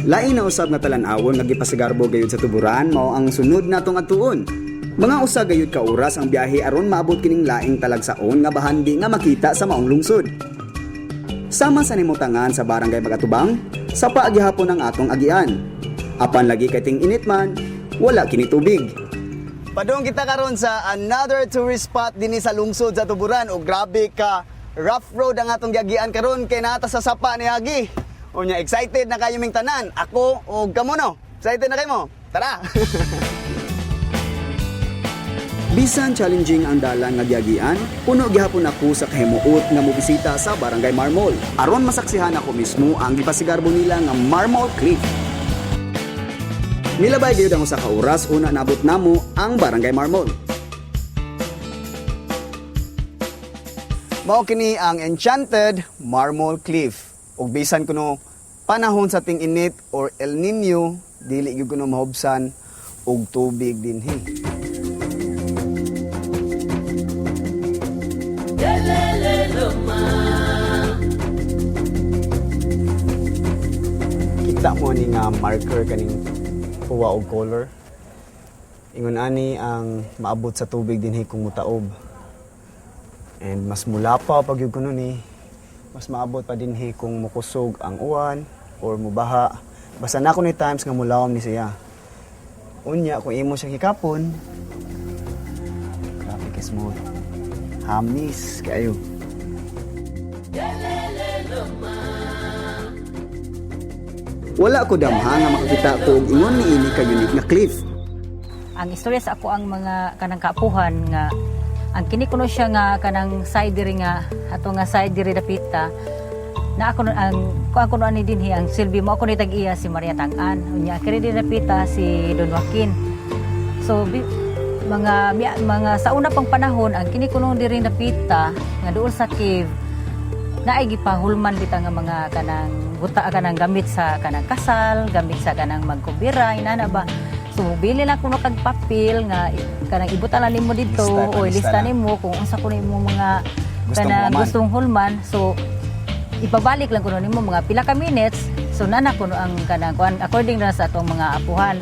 Lain na usab nga talan-awon nga gipasigarbo gayud sa Tuburan mao ang sunod natong adtuon. Mga usa gayud ka oras ang biyahe aron maabot kining laing talagsaon nga bahandi nga makita sa maong lungsod. Sama sa nimutangan sa barangay Magatubang, sapa gihapon ang atong agian. Apan lagi kay ting init man, wala kini tubig. Padung kita karon sa another tourist spot dinhi sa lungsod sa Tuburan o grabe ka rough road ang atong giagian karon kay naa ta sa sapa ni Agi. Unya, excited na kayo ming tanan. Ako o kamo, no? Excited na kayo mo? Tara. Bisan challenging ang dalan nga giagian, puno gihapon ako sa kahimuot nga mobisita sa Barangay Marmol. Aron masaksihan ako mismo ang gipasigarbo nila nga Marmol Cliff. Nilabay gyud ang usa ka oras una nabot namo ang Barangay Marmol. Mao kini ang Enchanted Marmol Cliff. Ug bisan kuno panahon sa ting-init or El Nino, dili gyud kuno mahubsan og tubig dinhi. Kita mo ni nga marker kaning huwa og color. Ingon ani ang maabot sa tubig dinhi kung mutaob. And mas mulapa pag yun kuno ni, mas maabot pa dinhi kung mukusog ang uwan or mubaha. Basta na ni times nga mulawom ni siya. Unya, kung imo siyang hikapon, grabe ka smooth. Hamis kayo. Wala ko damha nga makakita ko og ingon ni ini ka unique nga cliff. Ang istorya sa ako ang mga kanang kaapuhan nga ang kini kuno siya nga kanang side diri nga ato nga side diri dapita na ako ang kuan kuno ani dinhi ang silbi mo ako ni tag-iya si Maria Tangan, unya kini diri dapita si Don Joaquin. So mga sa una pang panahon, ang kini kuno diri dapita nga duol sa cave naay gipahulman bitaw nga mga kanang buta, kanang gamit sa kanang kasal, gamit sa kanang magkubira, inana ba. So bili lang kuno kag papel nga kanang ibuta lang nimo didto. Lista, O lista ilista lang. nimo kung unsa kuno imong mga gustong kanang hulman. Gustong hulman. So ipabalik lang kuno nimo mga pila ka minutes, so nana kuno ang kanang kuan according na sa atong mga apuhan.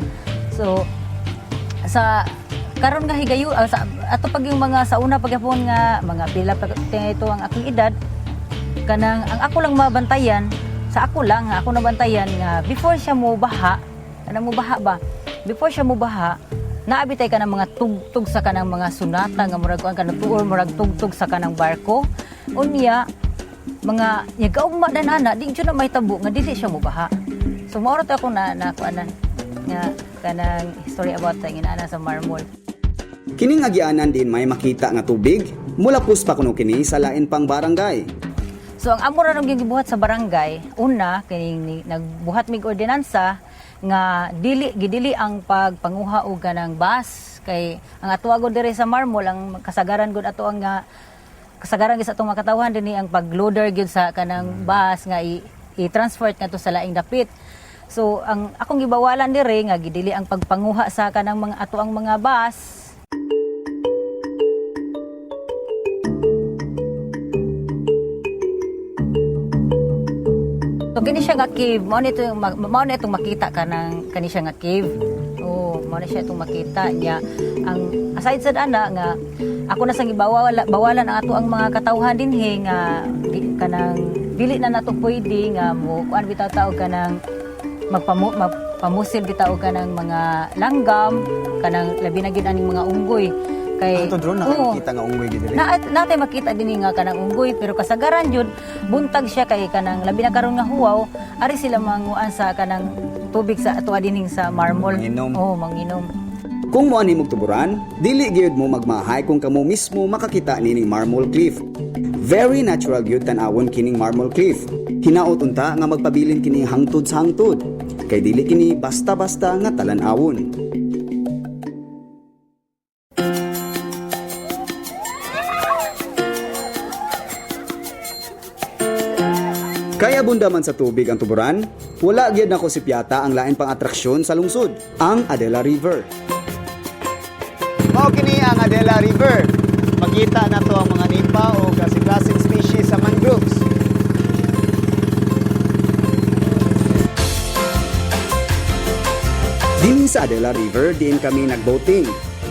So sa karon nga higayo, sa ato pag yung mga sa una pagyapon nga mga pila pa ito ang akong edad, kanang ang ako lang mabantayan sa ako lang nga ako nabantayan nga before siya mo baha, kanang mo baha ba, before siya mo baha, naabi tay kanang mga tugtog sa kanang mga sunata nga murag kuan kanang tuor, murag tugtog sa kanang barko. Unya mga yagaugma dan ana, di jud na mahitabo nga dili siya mo baha. So mao ra to ako na na kuanan nga kanang story about sa ingana sa Marmol. Kining agianan din may makita nga tubig, mulapos pa kuno kini sa lain pang barangay. So ang amo ra nang gibuhat sa barangay, una kining nagbuhat mig ordinansa nga dili gidili ang pagpanguha og kanang bus, kay ang ato gud diri sa Marmol, ang kasagaran gud ato ang nga kasagaran gyud sa atong mga katawhan dinhi ang pagloader gyud sa kanang bus nga i-transport ngadto sa laing dapit. So ang akong gibawalan diri nga gidili ang pagpanguha sa kanang mga ato ang mga bus. So kini siya nga cave, mao ni ito mao ni itong makita kanang kani siya nga cave. Oh, mao na siya itong makita niya. Ang aside sa ana nga ako na sang gibawala bawalan ang ato ang mga katawhan dinhi nga di, kanang dili na nato pwede nga mo kuan bitaw tao kanang magpamusil bitaw kanang mga langgam, kanang labi na gid aning mga unggoy kay Ato drone Oo. nakakita nga unggoy diri. Na natay makita dinhi nga kanang unggoy, pero kasagaran jud buntag siya kay kanang labi na karon nga huwaw, ari sila manguan sa kanang tubig sa ato dinhing sa Marmol. Manginom. Oo, manginom. Kung mo ani Tuburan, dili gyud mo magmahay kung kamo mismo makakita nining Marmol Cliff. Very natural gyud tan-awon kining Marmol Cliff. Hinaot unta nga magpabilin kini hangtod sa hangtod. Kay dili kini basta-basta nga talan-awon. Kaya bunda man sa tubig ang Tuburan, wala gyud nako si Piata ang lain pang atraksyon sa lungsod, ang Adela River. Mao kini ang Adela River. Makita na to ang mga nipa o klase-klaseng species sa mangroves. sa Adela River diin kami nagboating.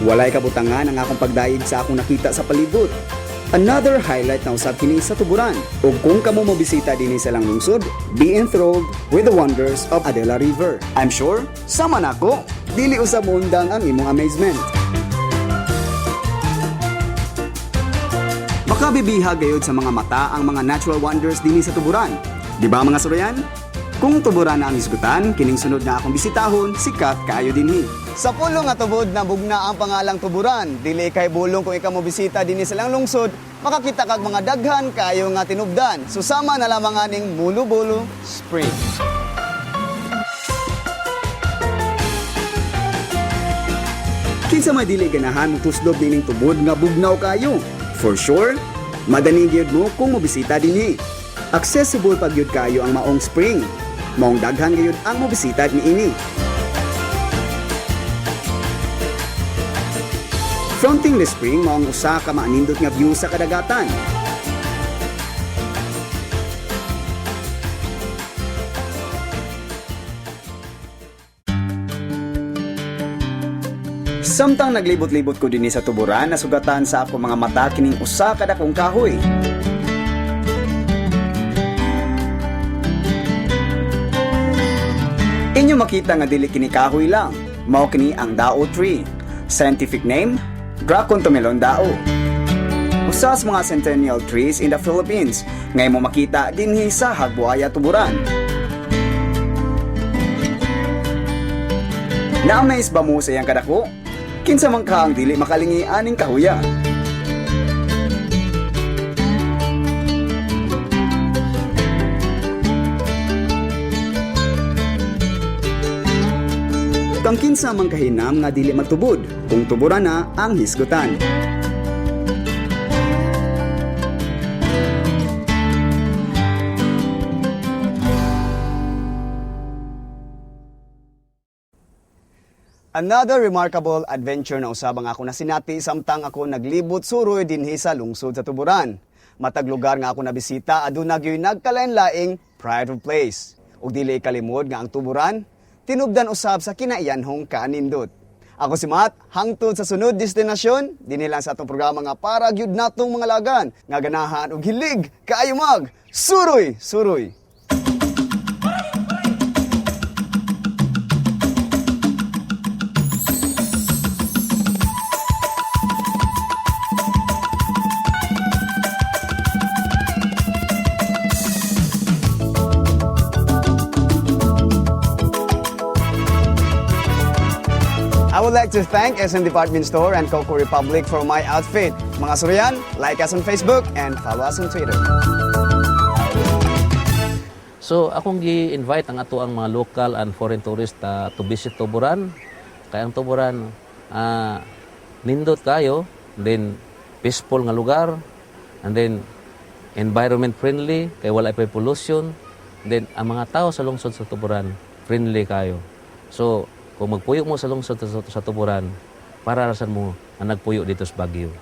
Walay kabutangan ang akong pagdayeg sa akong nakita sa palibot. Another highlight na usab kini sa Tuburan. Ug kung kamo mobisita dinhi sa ilang lungsod, be enthralled with the wonders of Adela River. I'm sure, sama nako, dili usab moundang ang imong amazement. Makabibiha gayud sa mga mata ang mga natural wonders dinhi sa Tuburan. Di ba, mga surayan? Kung Tuburan na ang hisgutan, kining sunod na akong bisitahon, sikat kaayo dinhi. Sa pulo nga tubod na bugna ang pangalang Tuburan, dili kay bulong kung ikaw mo bisita dinhi sa ilang lungsod, makakita kag mga daghan kaayo nga tinubdan. Susama na lamang aning Bulubulu Spring. Kinsa may dili ganahan mo tuslob nining tubod nga bugnaw kayo? For sure, madani gyud mo kung mobisita dinhi. Accessible pag gyud kayo ang maong spring. Maong daghan gyud ang mobisita niini. Fronting the spring, maong usa ka maanindot nga view sa kadagatan. Samtang naglibot-libot ko dinhi sa Tuburan, nasugatan sa ako mga mata kining usa ka dakong kahoy. Inyo makita nga dili kini kahoy lang. Mao kini ang Dao tree. Scientific name, Dracontomelon dao. Usa sa mga centennial trees in the Philippines. Ngay mo makita dinhi sa Hagbuaya, Tuburan. Na-amaze ba mo sa iyang kadako? Kinsa man ka ang dili makalingi aning kahuya? Kang kinsa man kahinam nga dili magtubod, kung tuburan na ang hisgutan. Another remarkable adventure na usab ang ako nasinati samtang ako naglibot suroy dinhi sa lungsod sa Tuburan. Matag lugar nga ako nabisita, aduna gyud nagkalain-laing pride of place. Ug dili kalimod nga ang Tuburan tinubdan usab sa kinaiyanhong kanindot. Ako si Matt, hangtod sa sunod destinasyon, dinhi lang sa atong programa nga para gyud natong mga lagan nga ganahan og hilig kaayo mag suroy suroy. I would like to thank SM Department Store and Coco Republic for my outfit. Mga Suryan, like us on Facebook and follow us on Twitter. So akong gi-invite ang ato ang mga local and foreign tourist to visit Tuburan. Kay ang Tuburan nindot kayo, then peaceful nga lugar, and then environment friendly kay wala pa pollution. Then ang mga tao sa lungsod sa Tuburan friendly kayo. So kung magpuyo mo sa lungsod sa Tuburan, para rasan mo ang nagpuyo dito sa Baguio.